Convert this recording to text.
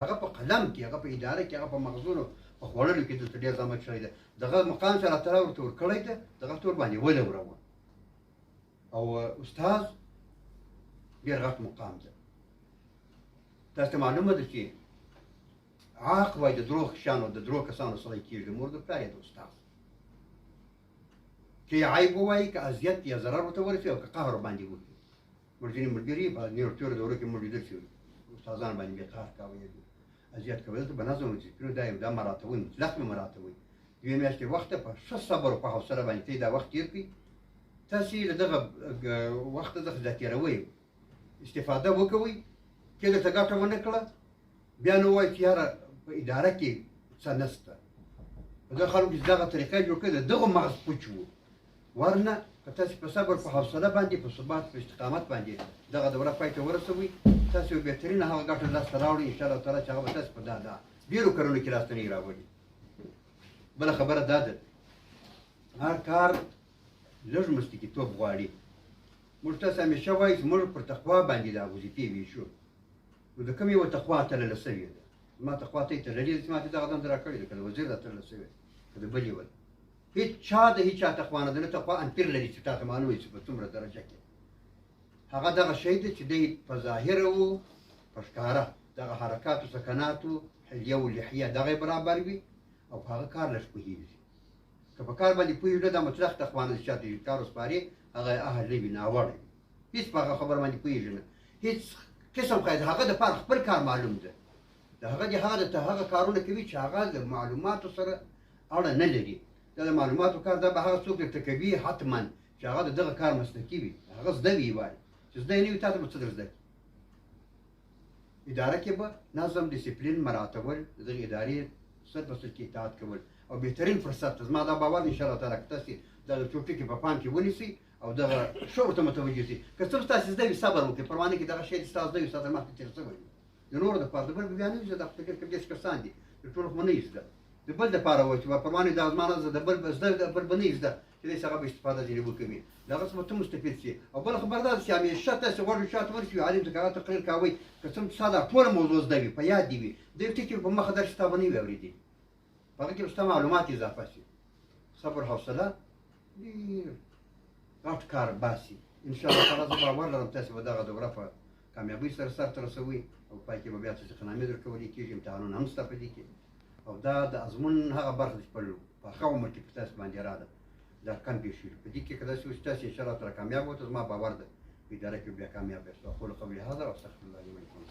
هغه په قلم کې، هغه په اداره کې، هغه په مغزونو په خوړلو کې دلته ډېر زحمت شوی دی. دغه مقام چې الله تعالی ورته ورکړی دی، دغه تور باندې ولوروه. او استاد ډېر غټ مقام دی. تاسو ته معلومه ده چې عاق وای د درو شیانو د درو کسانو سړی کېږي، مور د پلار یا د استاد. که یې عیب ووایي، که اذیت یا ضرر ورته ورسي او که قهر باندې وکړي. موږ ځینې ملګري په نورو تېرو دورو کې موږ لیدل چې استادان باندې بې قهر کاوه یا اذیت کوي. دلته به نظم او ډسپلین دا یو دا مراعتوي، مطلق مې مراعتوي. 2 میاشتې وخت په ښه صبر او په حوصله باندې ته دا وخت تېر کړئ. تاسې له دغه وخته څخه دا تېروئ، استفاده وکوئ. که درته ګټه ونه کړه، بیا نو وایي چې یاره په اداره کې څه نشته. په دغه خلکو چې دغه طریقه جوړ کړې ده، دغه مغز پوچ وو. ورنه که تاسې په صبر، په حوصله باندې، په ثبات، په استقامت باندې دغه دوره پای ته ورسوئ، تاسې به بهترینه هغه ګټه لاسته راوړئ ان شاء الله تعالی چې هغه به تاسې په دا دا ډېرو کارونو کې لاسته نه راوړي. بله خبره دا ده، هر کار لږ مسلکیتوب غواړي. موږ تاسې همیشه وایو چې موږ پر تقوا باندې دا وظیفې ویشو، نو د کوم یوه تقوا تلله سوې ده؟ زما تقوا ته یې تللې ده چې ما ته دغه دنده راکړې ده، که د وزیر دا تلله سوې ده، که د بل یوه ده. هیڅ چا د هیچا تقوا نه ده، نه تقوا امپیر لري چې تاته معلومه وي چې په څومره درجه کې. هغه دغه شی دی چې دی په ظاهره و په ښکاره دغه حرکاتو، سکناتو، حلیه و لحیه دغه یې برابر وي او په هغه کار لږ پوهېږي. که په کار باندې پوهېږي، نه دا مطلق تقوا نه ده چې چاته کار وسپاري هغه یې اهل نه وي، ناوړه وي، هیڅ په هغه خبره باندې پوهېږي نه، هیڅ قسم خو د هغه دپاره خپل کار معلوم ده. د هغه د هغه د هغه کارونه کوي چې هغه د معلوماتو سره اړه نه لري. دا د معلوماتو کار دا به هغه څوک درته کوي حتما چې هغه د دغه کار مسلکي وي، هغه زده وي. وایي چې زده یې نه وي، تا ته به څه در زده کړي؟ اداره کې به نظم، ډسپلین مراعتول، د دغې ادارې سر په سر کې اطاعت کول او بهترین فرصت ته زما دا باور دی ان شاء الله تعالی که تاسې دغه څو ټکي په پام کې ونیسئ او دغه ښه ورته متوجه شئ، که څه ستاسې زده وي صبر وکړئ، پروا نه کوي دغه شی دې ستاسو زده وي، ستا تر مخکې تېر شوی وي. د نورو دپاره د بل به بیا نه وي زده، دا خو ډېر کم 30 کسان دي، د ټولو خو به نه وي زده. د بل دپاره وایي چې پروا نه دا زما نه زده، د بل به زده، د بل به نه وي زده، چې دی هغه به استفاده ځینې وکوي، له هغه څخه به ته مستفید شي. او بله خبره دا ده چې همیشه تاسې غوږ شاته ورشي، عالم ته که هغه تقریر کاوئ، که څه هم ستا دا ټوله موضوع زده وي، په یاد دې وي، د یو ټکي په مخه درشي تا به نه وي اورېدلي، په هغه کې به ستا معلومات اضافه شي. صبر، حوصله ډېر غټ کار باسي ان شاء الله تعالی. زه باور لرم تاسې به دغه دوره په کامیابۍ سره سرته رسوئ او پای کې به بیا تصدیق نامې درکول کېږي، امتحانونه هم شته په دې کې. او دا د ازمون هغه برخه ده چې په پاخه عمر کې په تاسې باندې راغله، دا کم پېښېږي. په دې کې که داسې وشي تاسې ان شاء الله تعالی کامیاب وته، زما باور ده په اداره کې بیا کامیاب یاست. اقول قولي هذا واستغفر الله لي ولكم.